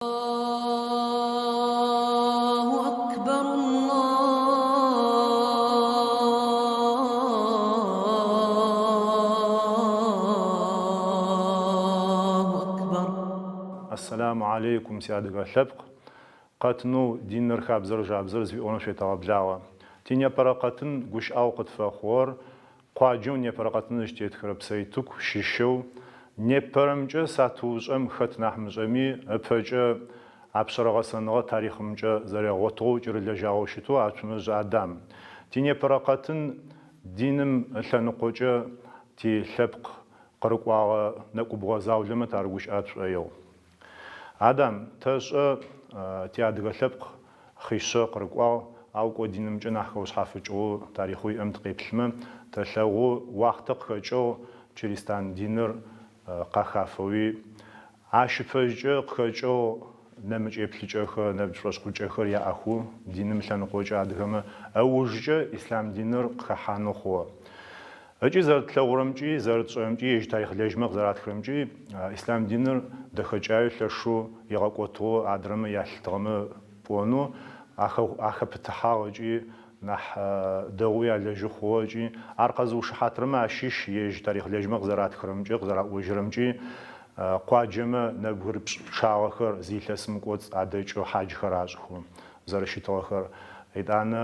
Аллаху акбар, Аллаху акбар. Ассаламу алейкум, си адыгэ лъэпкъ! Къэтынэу Диныр, хабзэр, жабзэр зыфиӏорэм шъуетэгъэблагъэ. Тинепэрэ къэтын гущыӏэгъу къытфэхъугъэр Къуаджэу непэрэ къэтыныр зыщытетхырэ Псэйтыку щыщэу, непэрэмкӏэ сатыушӏэм хэт нахь мышӏэми, ыпэкӏэ апшъэрэ гъэсэныгъэ тарихъымкӏэ зэригъэгъотыгъэу ыкӏи рылэжьагъэу щытэу Ацумыжъ Адам. Тинепэрэ къэтын диным ылъэныкъокӏэ тилъэпкъ къырыкӏуагъэ нэкӏубгъо заулэмэ тарыгущыӏэ тшӏоигъу. Адам, тэшӏэ, тиадыгэ лъэпкъ хъишъэ къырыкӏуагъ, ау кӏо динымкӏэ нахь хэушъхьафыкӏыгъэу тарихъэу иӏэм тыкъеплъымэ, тэлъэгъу, уахътэ къыхэкӏыгъ чыристан диныр къахафэуи, ащ ыпэжькӏэ къыхэкӏыгъ нэмыкӏ еплъыкӏэхэр, нэмыкӏ шӏошъхъукӏэхэр яӏэхэу диным ылъэныкъокӏэ адыгэмэ ыужкӏэ ислъам диныр къыхэхьанэу хъугъэ. Ыкӏи зэрэтлъэгъурэмкӏи, зэрэтшӏэрэмкӏи, ежь тарихълэжьмэ къызэратхырэмкӏи, ислъам диныр дэхэкӏаеу лъэшэу игъэкӏотыгъэу адрэмэ ялъытыгъэмэ пӏонэу ахэпытыхьагъ ыкӏи нахь дэгъоуи алэжьы хъугъэ ыкӏи ар къэзыушыхьатырэмэ ащыщ ежь тарихълэжьмэ къызэратхырэмкӏи, къызэраӏожьырэмкӏи, къуаджэмэ нэбгырипшӏ пчъагъэхэр зы илъэсым кӏоцӏ адэкӏэу хьаджхэр ашӏыхэу зэрэщытыгъэхэр. Етӏанэ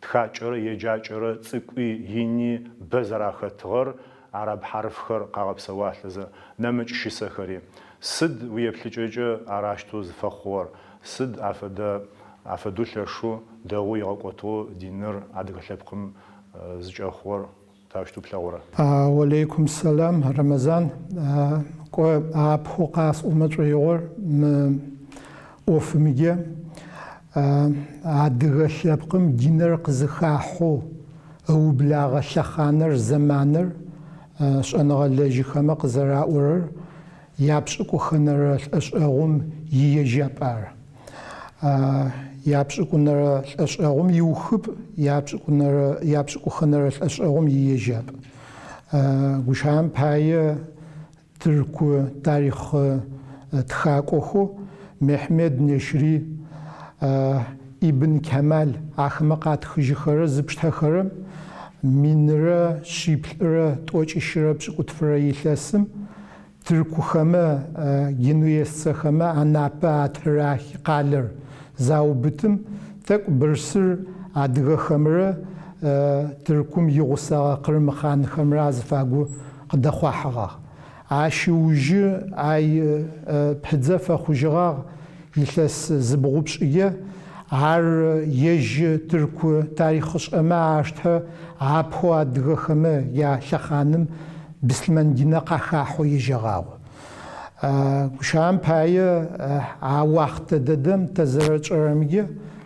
Тхакӏэрэ еджакӏэрэ цӏыкӏуи ини бэ зэрахэтыгъэр, араб хьарыфхэр къагъэпсэуалъэзэ, нэмыкӏ щысэхэри. Сыд уиеплъыкӏэкӏэ аращтэу зыфэхъугъэр? Сыд афэдэ афэдэу лъэшэу, дэгъоу игъэкӏотыгъэу диныр адыгэ лъэпкъым зыкӏэхъугъэр таущтэу плъэгъурэ? Уалейкум сэлам, Рэмэзан. Кӏо, апэу къасӏомэ шӏоигъор мы ӏофымкӏэ Адыгэ лъэпкъым диныр къызыхахьэу ыублагъэ лъэхъаныр, зэманыр, шӏэныгъэлэжьыхэмэ къызэраӏорэр япшӏыкӏухэнэрэ лӏэшӏэгъум иежьапӏ ары. Япшӏыкӏунэрэ лӏэшӏэгъум иухыпӏ, япшӏыкӏухэнэрэ лӏэшӏэгъум иежьапӏ. Гущыӏэм пае Тырку тарихъ тхакӏохэу Мехмед Нешри, Ибн Кемал ахэмэ къатхыжьыхэрэр зыпштэхэрэм, минрэ шъиплӏырэ тӏокӏищырэ пшӏыкӏутфырэ илъэсым тыркухэмэ, генуезцэхэмэ Анапэ атырахи къалэр заубытым, тӏэкӏу бырсыр адыгэхэмрэ Тыркум игъусэгъэ къырым хъанхэмрэ азыфагу къыдэхъуахьыгъагъ. Ащ ыужы ай пыдзэ фэхъужьыгъагъ илъэс зыбгъупшӏые, ар ежь тырку тарихъышӏэмэ аштэ апэу адыгэхэмэ я лъэхъаным быслъымэн динэ къахахьэу ежьэгъагъ. Гущыӏэм пае, а уахътэ дэдэм тэ зэрэтшӏэрэмкӏэ,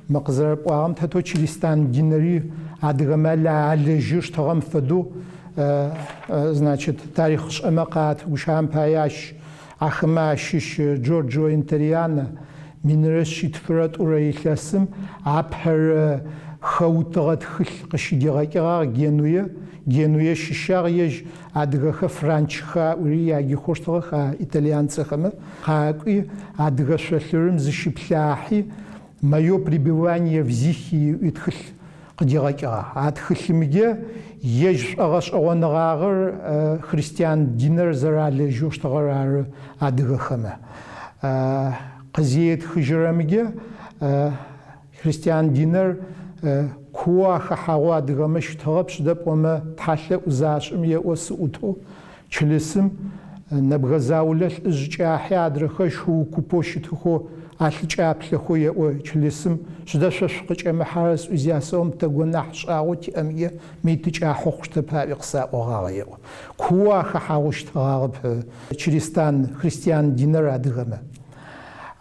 мы къызэрэпӏуагъэм тетэу чыристан диныри адыгэмэ алэжьыщтыгъэм фэдэу Значит, тарихъышӏэмэ къатхы, гущыӏэм пае ащ ахэмэ ащыщ Джорджо Интериано минрэ шъитфырэ тӏурэ илъэсым апэрэ хэутыгъэ тхылъ къыщыдигъэкӏыгъагъ Генуе. Генуе щыщагъ ежь адыгэхэр франчхэ аӏуи яджэхэщтыгъэх а итальянцэхэмэ. Къакӏуи адыгэ шъолъырым зыщиплъахьи Мое пребывание в Зихии ыӏуи тхылъ къыдигъэкӏыгъагъ. А тхылъымкӏэ ежь шӏогъэшӏэгъоныгъагъэр христиан диныр зэралэжьыщтыгъэр ары адыгэхэмэ. Къызетхыжьырэмкӏэ христиан диныр куоу ахэхьагъэу адыгэмэ щытыгъэп, сыда пӏомэ тхьалъэӏу зашӏым еӏо сыӏутэу Чылысым нэбгырэ заулэ лӏыжъ кӏахьи адрэхэр шыу купэу щытыхэу алъыкӏаплъэхэу еӏо чылысым, Сыда шъо шъукъыкӏэмыхьэрэ сӏуи зясэӏом, тэ гонахь шӏагъэу тиӏэмкӏэ мый тыкӏахьэу хъущтэп аӏуи къысаӏогъагъ еӏо. Куоу ахэхьагъэу щытыгъагъэп чыристан, христиан диныр адыгэмэ.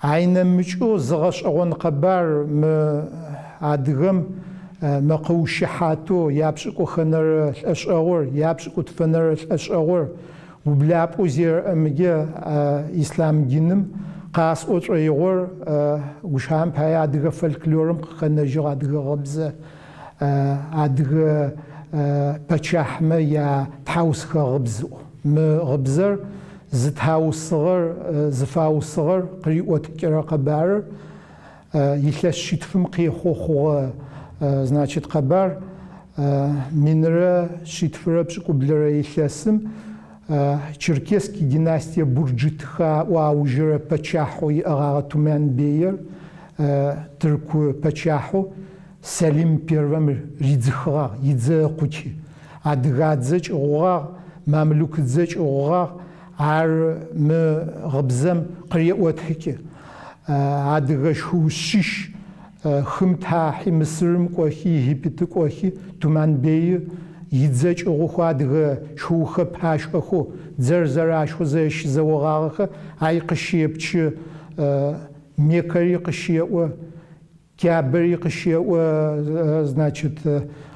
Ай нэмыкӏэу зы гъэшӏэгъон къэбар мы адыгэм мы къыушыхьатэу япшӏыкӏухэнэрэ лӏэшӏэгъур, япшӏыкӏутфэнэрэ лӏэшӏэгъур ублапӏэу зерэӏэмыкӏэ ислъам диным къасӏо шӏоигъор гущыӏэм пае адыгэ фольклорым къыхэнэжьыгъ адыгэ гъыбзэ, адыгэ пэчахьмэ я тхьаусхэ гъыбз. Мы гъыбзэр. зытаусыгъэр, зыфаусыгъэр къыриӏотыкӏырэ къэбарыр илъэс шъитфым къехъоу хъугъэ, значит, къэбар минрэ шъитфырэ пшӏыкӏублырэ илъэсым Черкесский династие бурджитхэ аӏо аужырэ пэчахьэу иӏэгъагъэ Тумянбейр тырку пэчахьэу Сэлим Первэм ридзыхыгъагъ, идзэ ыкъути. Адыгадзэ кӏыгъугъагъ, мамлюкыдзэ кӏыгъугъагъ, ар мы гъыбзэм къыреӏотыкӏы. Адыгэ шыу шъищ хым тахьи, Мысырым кӏохи, Египеты кӏохи, Туманбейы идзэ кӏыгъухэу адыгэ шыухэр пащэхэу, дзэр зэращэу зэрэщызэогъагъэхэр ай къыщепчы, Меккэри къыщеӏо. Кябэри къыщеӏо, значит,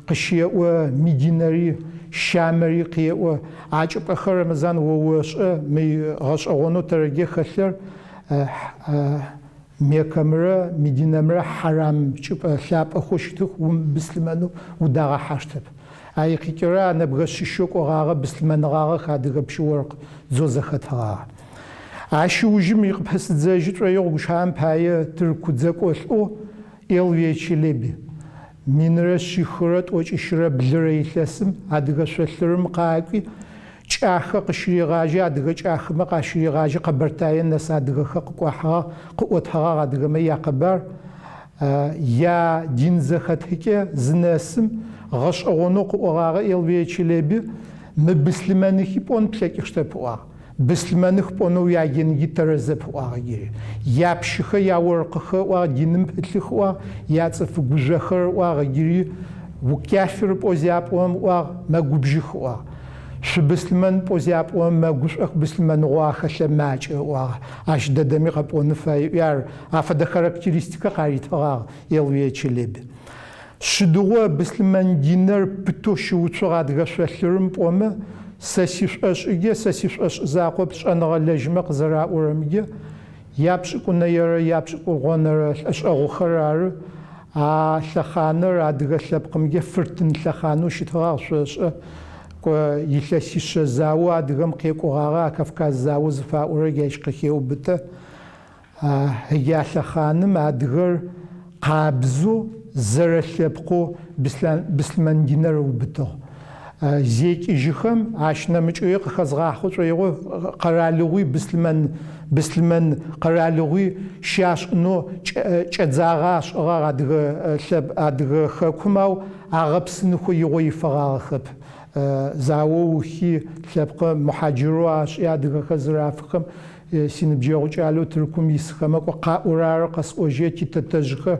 къыщеӏо, Мединэри, Щамэри къеӏо. А чӏыпӏэхэр, Рэмэзан, о ошӏэ, мы гъэшӏэгъонэу тэрэге хэлъыр Меккэмрэ Мединэмрэ хьарам чӏыпӏэ лъапӏэхэу щытых, умыбыслъымэнэу удагъэхьащтэп. Ай къикӏырэ а нэбгэ шъищэу кӏогъагъэ быслъымэныгъагъэх адыгэ пщы-оркъ дзэу зэхэтыгъагъэ. Ащ ыужым икъыпэсыдзэжьы шӏоигъу гущыӏэм пае тырку дзэкӏолӏэу Элвие Челеби. Минрэ шъихырэ тӏокӏищырэ блырэ илъэсым адыгэ шъолъырым къакӏуи, Кӏахэ къыщыригъажьи, адыгэ кӏахэмэ къащыригъажьи Къэбэртае нэс адыгэхэр къыкӏуахьыгъагъ, къыӏотэгъагъ адыгэмэ якъэбар, я дин зэхэтыкӏэ зынэсым, гъэшӏэгъонэу къыӏогъагъэ Элвие Челеби, Мы быслъымэныхи пӏон плъэкӏыщтэп, ыӏуагъ. Быслъымэных пӏонэу уяджэнги тэрэзэп, ыӏуагъ ыджыри. Япщыхэ, яоркъыхэ, ыӏуагъ, диным пылъых, ыӏуагъ, яцӏыф гужъохэр, ыӏуагъ ыджыри, укяфир пӏоу зяпӏорэм, ыӏуагъ, мэгубжых, ыӏуагъ. Шъубыслъымэн пӏоу зяпӏорэм, мэгушӏох, быслъымэныгъэу ахэлъыр макӏэ, ыӏуагъ. Ащ дэдэми къэпӏоны фае, ыӏуи ар афэдэ характеристикэ къаритыгъагъ Элвие Челеби. Шъыдыгъо быслъымэн динэр пытэу щыуцугъ адыгэ шъолъырым пӏомэ, сэ сишӏошӏыге, сэ сишӏошӏ закъоп шӏэныгъэлэжьмэ къызэраӏорэмге, япшӏыкӏунэерэ япшӏыкӏубгъонэрэ лӏэшӏэгъухэр ары. А лъэхъаныр адыгэ лъэпкъымге фыртын лъэхъанэу щытыгъагъ шъошӏэ, кӏо илъэсишъэ заоу адыгэм къекӏугъагъэ а Кавказ заоу зыфаӏорэр ащ къыхеубытэ. Я лъэхъаным адыгэр къабзэу зэрэлъэпкъэу быслъымэн динэр ыубытыгъ. Зекӏыжьыхэм ащ нэмыкӏэуи къыхэзгъахъо шӏоигъо къэралыгъуи быслъымэн быслъымэн къэралыгъуи щашӏынэу кӏэдзагъэ ашӏыгъагъ адыгэ лъэп адыгэ хэкум, ау агъэпсыныхэу игъо ифэгъагъэхэп. Зао ухи, лъэпкъы мухьаджырэу ашӏи адыгэхэр зырафыхэм Синыбджэгъу кӏалэу Тыркум исхэмэ кӏо къаӏорэ ары къэсӏожьэ, титэтэжъхэр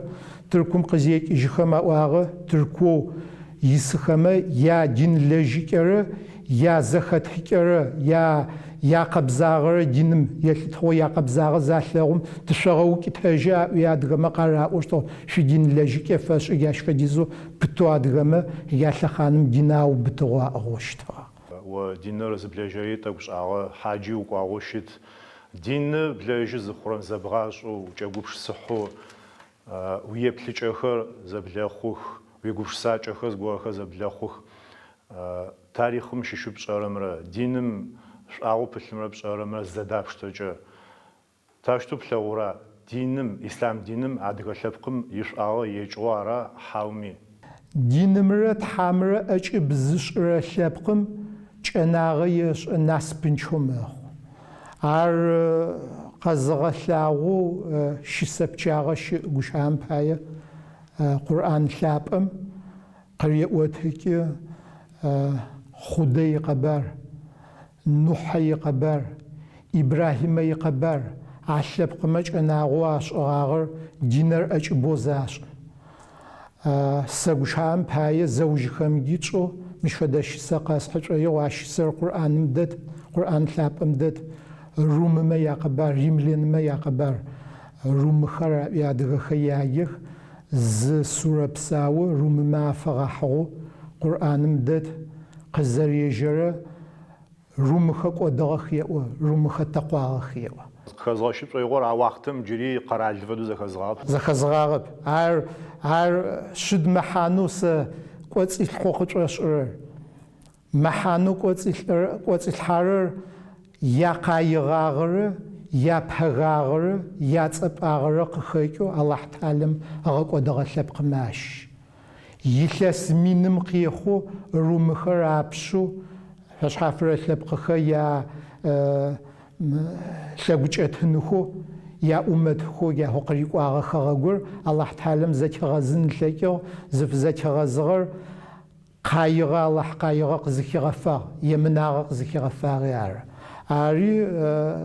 Тыркум къызекӏыжьыхэм аӏуагъэ, Тыркоу исыхэмэ я дин лэжьыкӏэрэ, я зэхэтыкӏэрэ, я якъэбзагъэрэ диным елъытыгъэу якъэбзагъэ залъэгъум тышъогъэукӏытэжьы аӏуи адыгэмэ къараӏощтыгъ, шъуидин лэжьыкӏэ фэшӏы джащ фэдизэу пытэу адыгэмэ ялъэхъаным дин аубытыгъэу аӏыгъэу щытыгъ. О диныр зыблэжьэри тӏэкӏу шӏагъэ, хьаджи укӏуагъэу щыт. Диныр блэжьы зыхъурэм зэбгъашӏэу, укӏэгупшысыхьэу, уиеплъыкӏэхэр зэблэхъух, уигупшысакӏэхэр зыгорэхэр зэблэхъух. Тарихъым щыщэу пшӏэрэмрэ диным шӏуагъэу пылъымрэ пшӏэрэмрэ зэдапштэкӏэ Таущтэу плъэгъура, диным, ислъам диным адыгэ лъэпкъым ишӏуагъэ екӏыгъэу ара, хьауми? Динымрэ Тхьамрэ ӏэкӏыб зышӏырэ лъэпкъым чӏэнагъэ ешӏы, насыпынчъэу мэхъу. Ар къэзыгъэлъагъоу щысэ пчъагъэ щыӏ, гущыӏэм пае, Къурӏан лъапӏэм къыреӏотыкӏы Хъудэ икъэбар. Нухьэ икъэбар, Ибрахьимэ икъэбар, а лъэпкъымэ чӏэнагъэу ашӏыгъагъэр динэр ӏэкӏыбэу зашӏым. Сэ гущыӏэм пае зэужыхэмги тшӏэу мыщ фэдэ щысэ къэсхьы шӏоигъу, а щысэр Къурӏаным дэт, Къурӏан лъапӏэм дэт, румымэ якъэбар, римлянмэ якъэбар, румыхэр аӏуи адыгэхэр яех, зы сурэ псау румымэ афэгъэхьыгъэу Къурӏаным дэт, къызэрежьэрэ Румыхэ кӏодыгъэх еӏо, румыхэ тэкъуагъэх еӏо. Къыхэзгъэщы шӏоигъор а уахътэм джыри къэрал фэдэу зэхэзыгъагъэп. Зэхэзыгъагъэп. Ар, ар шъыд мэхьанэу сэ кӏоцӏилъхьэу къычӏэшӏырэр? Мэхьанэу кӏоцӏилъхьарэр. якъаигъагъэрэ япэгагъэрэ яцӏэпӏагъэрэ къыхэкӏэу Алахьталэм ыгъэкӏодыгъэ лъэпкъымэ ащыщ. Илъэс миным къехъу румыхэр апшъэу фэшъхьафырэ лъэпкъыхэр я лъэгукӏэтынхэу, яӏумэтхэу яхъу къырикӏуагъэ хэгъэгур Алахьталэм зэтигъэзын ылъэкӏыгъ, зыфызэтигъэзыгъэр Къаигъэ, Алахь къаигъэ къызыхигъэфагъ, емынагъэ къызыхигъэфагъи ары. Ари,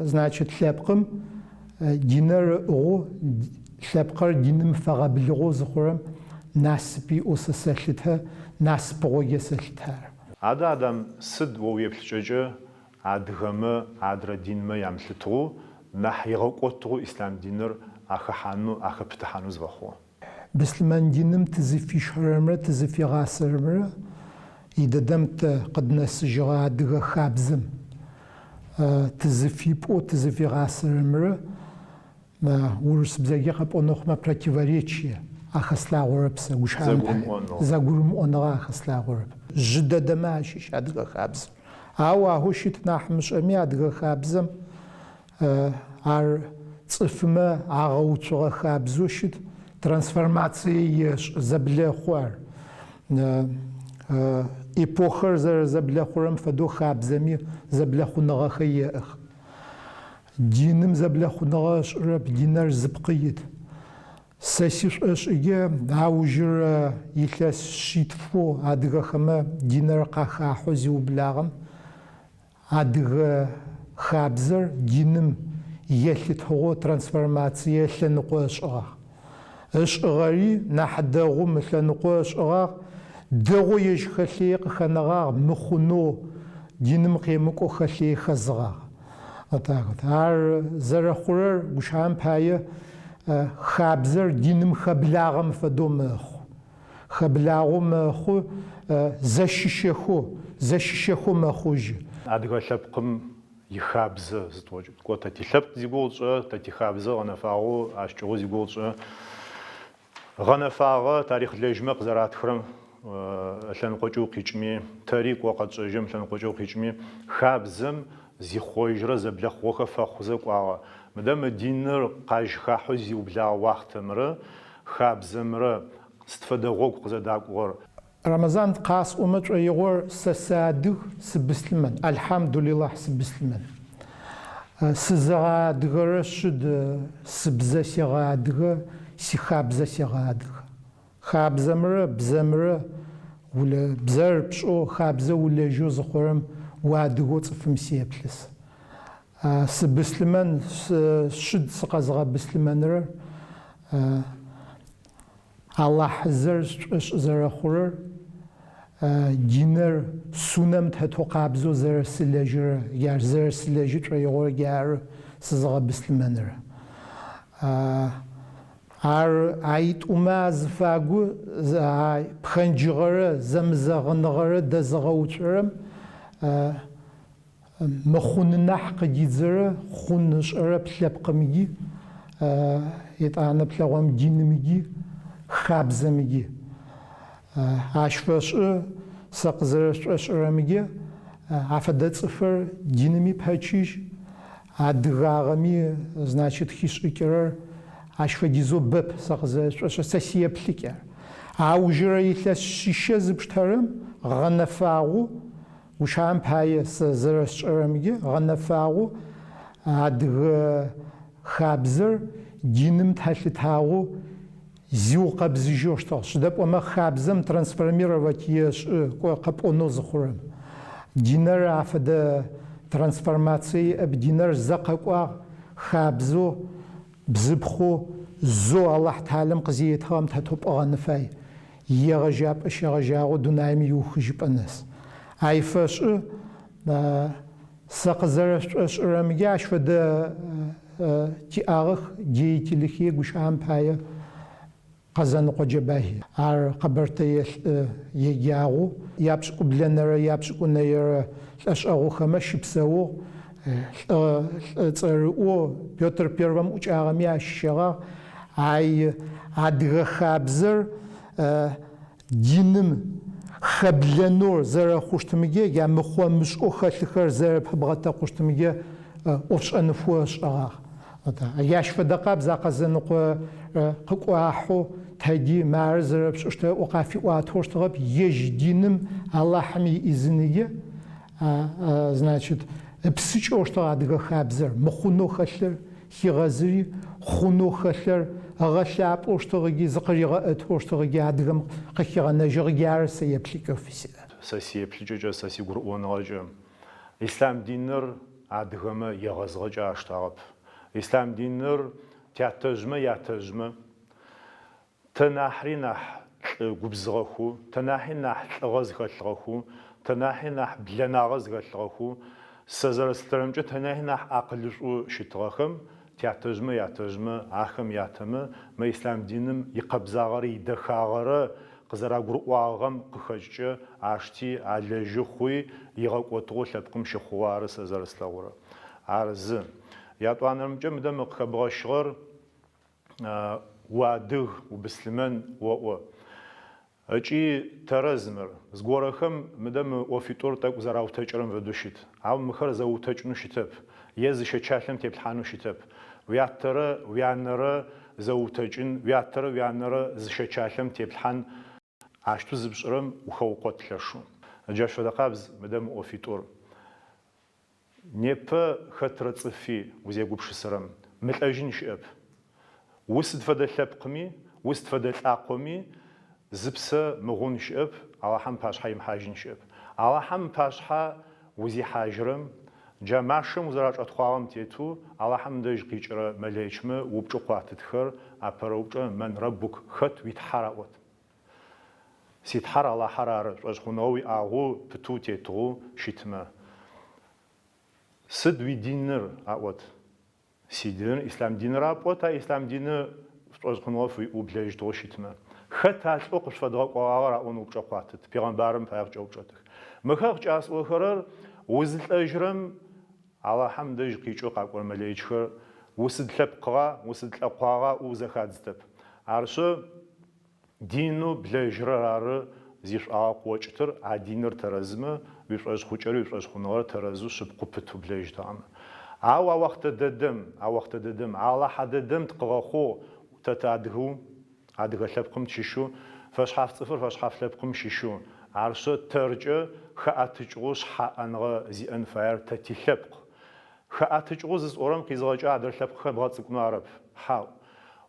значит, лъэпкъым динэр ыӏыгъэу, лъэпкъыр диным фэгъэбылыгъэу зыхъурэм насып иӏэу сэ сэлъытэ, насыпыгъоге сэлъытэ ар. Адэ, Адам, сыд о уеплъыкӏэкӏэ адыгэмэ адрэ динмэ ямылъытыгъэу нахь игъэкӏотыгъэу ислъам диныр ахэхьанэу, ахэпытыхьанэу зыфэхъугъэр? Быслъымэн диным тызыфищэрэмрэ тызыфигъасэрэмрэ идэдэм тэ къыднэсыжьыгъэ адыгэ хабзэм тызыфипӏоу тызыфигъасэрэмрэ урысыбзэкӏэ къэпӏонэу хъумэ противоречие ахэслъагъорэп сэ, гущыӏэм пае. Зэгурымыӏоныгъэ ахэслъагъорэп. Жъы дэдэмэ ащыщ адыгэ хабзэр. Ау ахэу щыт нахь мышӏэми адыгэ хабзэм Ар цӏыфмэ агъэуцугъэ хабзэу щыт, трансформацие ешӏы, зэблэхъу ар. Эпохэр зэрэзэблэхъурэм фэдэу хабзэми зэблэхъуныгъэхэр еӏэх. Диным зэблэхъуныгъэ ышӏырэп, динэр зыпкъы ит. Сэ сишӏошӏыге аужырэ илъэс шъитфэу адыгэхэмэ динэр къахахьэу зиублагъэм Адыгэ хабзэр диным елъытыгъэу трансформацие ылъэныкъо ышӏыгъагъ. Ышӏыгъэри нахь дэгъум ылъэныкъо ышӏыгъагъ, дэгъоу ежь хэлъые къыхэнэгъагъ, мыхъунэу диным къемыкӏоу хэлъые хэзыгъагъ. Вот так вот. Ар зэрэхъурэр гущыӏэм пае хабзэр диным хэблагъэм фэдэу мэхъу. Хэблагъэу мэхъу, зэщыщэхэу, зэщыщэхэу мэхъужьы. Адыгэ лъэпкъым ихабзэ зытӏокӏэ, кӏо тэ тилъэпкъ зигугъу тшӏырэ, тэ тихабзэ гъэнэфагъэу ащ кӏыгъоу зигугъу тшӏырэ гъэнэфагъэ тарихълэжьмэ къызэратхырэм ылъэныкъокӏэ укъикӏми, тэри кӏо къэтшӏэжьырэм ылъэныкъокӏэ укъикӏми, хабзэм зихъожьрэ зэблэхъугъэхэр фэхъузэ кӏуагъэ. Мыдэ мы диныр къажьхахьэу зиублагъэ уахътэмрэ хабзэмрэ сыд фэдэ гъогу къызэдакӏугъэр? Рэмэзан, къасӏомэ шӏоигъор сэ сыадыг, сыбыслъымэн, Альхьамдулилахь сыбыслъымэн. Сызыгъэадыгэрэ шъыд сыбзэ сегъэадыгэ, сихабзэ сегъэадыгэ. Хабзэмрэ бзэмрэ улэ бзэр пшӏэу хабзэ улэжьэу зыхъурэм уадыгэу цӏыфым сеплъы сэ. Сыбыслъымэн, шъыд сыкъэзыгъэбыслъымэнрэр, Алахь зэр сшӏошъ зэрэхъурэр, динэр сунэм тэтэу къабзэу зэрэсылэжьырэр, джар зэрэсылэжьы шӏоигъор джары сызыгъэбыслъымэнрэр. Ар аитӏумэ азыфагу а пхэнджыгъэрэ зэмызэгъыныгъэрэ дэзыгъэуцорэм мыхъун нахь къыдидзэрэ хъун ышӏэрэп лъэпкъымги, етӏанэ плъэгъом динымги, хабзэмги. Ащ фэшӏы сэ къызэрэсшӏошӏырэмге афэдэ цӏыфыр диными пэчыжь, адыгагъэми, значит, хишӏыкӏырэр ащ фэдизэу бэп сэ къызэрэсшӏошӏырэр, сэ сиеплъыкӏ ар. Аужырэ илъэс шъищэ зыпштэрэм гъэнэфагъэу, гущыӏэм пае сэ зэрэсшӏэрэмге гъэнэфагъэу адыгэ хабзэр диным телъытагъэу зиукъэбзыжьэу щытыгъ. Сыда пӏомэ хабзэм трансформировать ешӏы, кӏо къэпӏонэу зыхъурэм. Динэр афэдэ трансформацие иӏэп, динэр зэ къэкӏуагъ, хабзэу, бзыпхъэу, зэу Алахь талэм къызиетыгъэм тэтэу пӏыгъэн фай, иегъэжьапӏэ щегъэжьагъэу дунаим иухыжьыпӏэ нэс. Ай фэшӏы сэ къызэрэсшӏошӏырэмкӏэ ащ фэдэ Тиӏагъэх деятелыхи, гущыӏэм пае, Къэзэныкъо Джэбахьи. Ар къэбэртэе лӏы еджагъэу, япшӏыкӏублэнэрэ япшӏыкӏунэерэ лӏэшӏэгъухэмэ щыпсэугъ, лӏы лӏы цӏэрыӏоу Петр Первэм ӏукӏагъэми ащыщыгъагъ. Ай адыгэ хабзэр диным. хэблэнэу зэрэхъущтымыкӏэ, я мыхъо-мышӏэу хэлъыхэр зэрэпыбгъэтэкъущтымыкӏэ ӏофшӏэныфо ышӏэгъагъ. Ащ фэдэ къабз а Къэзэныкъо къыкӏуахьэу тэджи, мары зэрэпшӏыщтыр ыӏоу къафиӏуатэу щтыгъэп, ежь диным Алахьым иӏизыныкӏэ, значит, ыпсыкӏэу щтыгъ адыгэ хабзэр, мыхъунэу хэлъыр хигъэзыри, хъунэу хэлъыр ыгъэлъапӏэу щтыгъ ыкӏи зыкъыригъэӏэтэу щтыгъ ыкӏи адыгэм къыхигъэнэжьыгъ ыкӏи ары сэ еплъыкӏэу фысиӏэр. Сэ сиеплъыкӏэкӏэ, сэ сигурыӏоныгъэкӏэ, ислъам диныр адыгэмэ егъэзыгъэкӏэ аштагъэп. Ислъам диныр тятэжъмэ ятэжъмэ тэ нахьри нахь лӏы губзыгъэхэу, тэ нахьи нахь лӏыгъэ зыхэлъыгъэхэу, тэ нахьи нахь блэнагъэ зыхэлъыгъэхэу, сэ зэрэслъытэрэмкӏэ, тэ нахьи нахь акъылышӏоу щытыгъэхэм, тятэжъмэ ятэжъмэ, ахэм ятэмэ, мы ислъам диным икъэбзагъэрэ идэхагъэрэ къызэрагурыӏуагъэм къыхэкӏкӏэ ашти, алэжьы хъуи, игъэкӏотыгъэу лъэпкъым щыхъугъэ ары сэ зэрэслъэгъурэр. Ар зы. Ятӏуанэрэмкӏэ мыдэ мы къыхэбгъэщыгъэр уадыг, убыслъымэн оӏо. Ыкӏи тэрэз мыр. Зыгорэхэм мыдэ мы ӏофитӏур тӏэкӏу зэраутэкӏырэм фэдэу щыт. Ау мыхэр зэуутэкӏынэу щытэп. Е зы щэчалъэм теплъхьанэу щытэп. Уятэрэ уянэрэ зэуутэкӏын, уятэрэ уянэрэ зы щэчалъэм теплъхьан ащтэу зыпшӏырэм ухэукъот лъэшэу. Джащ фэдэ къабз мыдэ мы ӏофитӏур. Непэ хэтрэ цӏыфи узегупшысэрэм, мылӏэжьын щыӏэп. Усыд фэдэ лъэпкъми, усыд фэдэ лӏакъоми зыпсэ мыгъун щыӏэп, Алахьэм ыпашъхьэ имыхьажьын щыӏэп. Алахьэм ыпашъхьэ узихьажьырэм, джа машэм узэрачӏэтхъуагъэм тетэу Алахьэм дэжь къикӏырэ мэлэичмэ упчӏэу къуатытхэр, апэрэ упчӏэ, Мэн рэббук, хэт уи Тхьэр аӏот. Си Тхьэр Алахьэр ары, шӏошъхъуныгъэ уиӏагъэу, пытэу утетыгъэу щытмэ. Сыд уидиныр? аӏот. Сидиныр ислъам диныр ары пӏот, а ислъам диныр шӏошъхъуныгъэ фыуиӏэу блэжьытыгъэу щытмэ. Хэт а лӏэу къышъуфэдгъэкӏогъагъэр аӏон упчӏэ къуатыт, пегъэмбарым пае къыкӏэупчӏэтых. Мыхэр къыкӏасӏохэрэр узылӏэжьырэм Алахьэм дэжь къикӏэу къакӏорэ мэлэичхэр усыд лъэпкъыгъа, усыд лӏэкъуагъа ӏоу зэхадзытэп. Арышъы, Динэу блэжьырэр ары зишӏуагъэ къыокӏытыр, а диныр тэрэзмэ, уишӏошъхъукӏэри уишӏошъхъуныгъэр тэрэзэу шъыпкъэу пытэу блэжьытыгъэмэ. Ау а охътэ дэдэм, а охътэ дэдэм, Алахьэ дэдэм тыкъыгъэхъугъ тэ тыадыгэу, адыгэ лъэпкъым тщыщэу, фэшъхьаф цӏыфыр фэшъхьаф лъэпкъым щыщэу. Арышъы, тэркӏэ хэӏэтыкӏыгъэу шъхьаӏэныгъэ зиӏэн фаер тэ тилъэпкъ. Хэӏэтыкӏыгъэу зысӏорэм къизыгъэкӏэ адрэ лъэпкъхэр бгъэцӏыкӏунэу арэп. Хьау.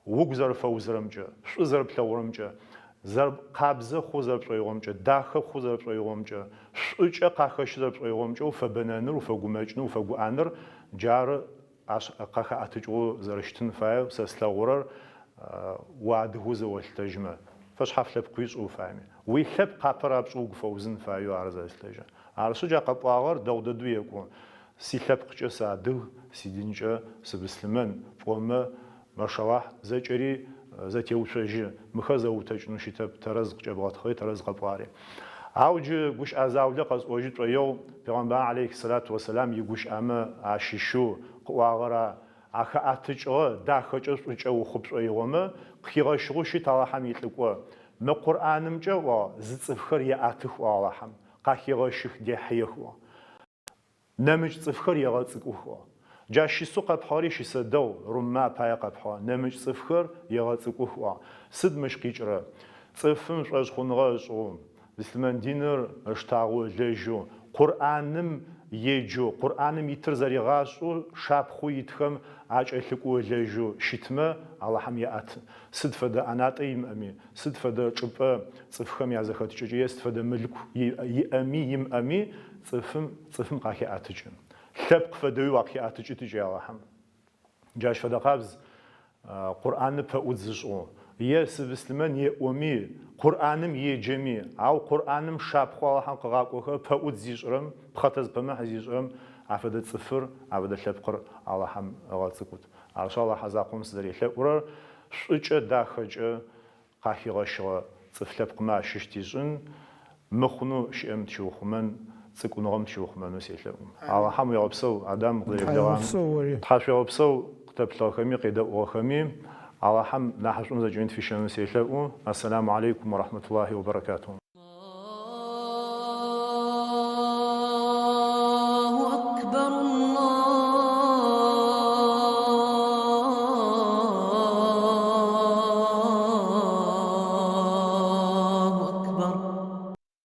Угу зэрэфэузырэмкӏэ, шӏу зэрэплъэгъурэмкӏэ, зэр къабзэ хъу зэрэпшӏоигъомкӏэ, дахэ хъу зэрэпшӏоигъомкӏэ, шӏукӏэ къахэщы зэрэпшӏоигъомкӏэ уфэбэнэныр, уфэгумэкӏыныр, уфэгуӏаныр, джары ащ къахэӏэтыкӏыгъэу зэрэщытын фаер сэ слъэгъурэр, уадыгэу зэолъытэжьмэ, фэшъхьаф лъэпкъуи шӏы уфаеми. Уилъэпкъ апэ рапшӏэу угу фэузын фаеу ары зэрэслъытэжьырэр. Арышъы джа къэпӏуагъэр дэгъу дэдэу екӏу. Силъэпкъкӏэ сыадыг, сидинкӏэ сыбыслъымэн, пӏомэ, машалахь, зэкӏэри зэтеуцожьы, мыхэр зэуутэкӏынэу щытэп, тэрэз къыкӏэбгъэтхъыри, тэрэз къэпӏуагъэри. Ау джы гущыӏэ заулэ къэсӏожьы тшӏоигъу, Пегъэмбар алейхи сэлату уэсэлам игущыӏэмэ ащыщэу къыӏуагъэр а ахэӏэтыкӏыгъэ, дахэкӏэ шӏукӏэ ухъу пшӏоигъомэ, къыхигъэщыгъэу щыт Алахьэм илӏыкӏо. Мы Къурӏанымкӏэ, ыӏуагъ, зы цӏыфхэр еӏэтых, ыӏуагъ Алахьэм, къахегъэщых, дехьыех, ыӏуагъ. Нэмыкӏ цӏыфхэр егъэцӏыкӏух. Джа щысэу къэпхьыгъэри щысэ дэгъу, Руммэ апае къэпхьыгъэ. Нэмыкӏ цӏыфхэр егъэцӏыкӏух ыӏуагъ. Сыд мыщ къикӏырэр? Цӏыфым шӏошъхъуныгъэ ышӏэу, быслъымэн диныр ыштагъэу ылэжьэу, Къурӏаным еджэу, Къурӏаным итыр зэригъашӏэу, шапхъэу итхэм акӏэлъыкӏоу ылэжьэу щытмэ, Алахьэм еӏэты. Сыд фэдэ ӏэнатӏэ имыӏэми, сыд фэдэ чӏыпӏэ цӏыфхэм язэхэтыкӏэкӏэ е сыд фэдэ мылъку иӏэми имыӏэми, Цӏыфым цӏыфым къахеӏэтыкӏы. Лъэпкъ фэдэуи уакъыхеӏэтыкӏы тыкӏи Алахьым. Джащ фэдэ къабз Къурӏаныр пэӏудз ышӏэу, е сыбыслъымэн еӏоми, Къурӏаным еджэми, ау Къурӏаным шапхъэу Алахьым къыгъакӏохэр пэӏудз зишӏырэм, пхъэтэзпэмыхь зишӏырэм, афэдэ цӏыфыр, афэдэ лъэпкъыр Алахьым ыгъэцӏыкӏут. Арышъ, Алахьэ закъом сызэрелъэӏурэр шӏукӏэ, дахэкӏэ къахигъэщыгъэ цӏыф лъэпкъмэ ащыщ тишӏын, мыхъунэу щыӏэм тщиухъумэн, цӏыкӏуныгъэм тщиухъумэнэу селъэӏу. Алахьэм уегъэпсэу, Адам, укъызэреблэгъам. Тхьауегъэпсэу ори. Тхьашъуегъэпсэу къытэплъыгъэхэми къедэӏугъэхэми. Алахьэм нахьышӏум зэкӏэми тыфищэнэу селъэӏу. Ассаляму алейкум уа рахматуллахи ва баракатуху.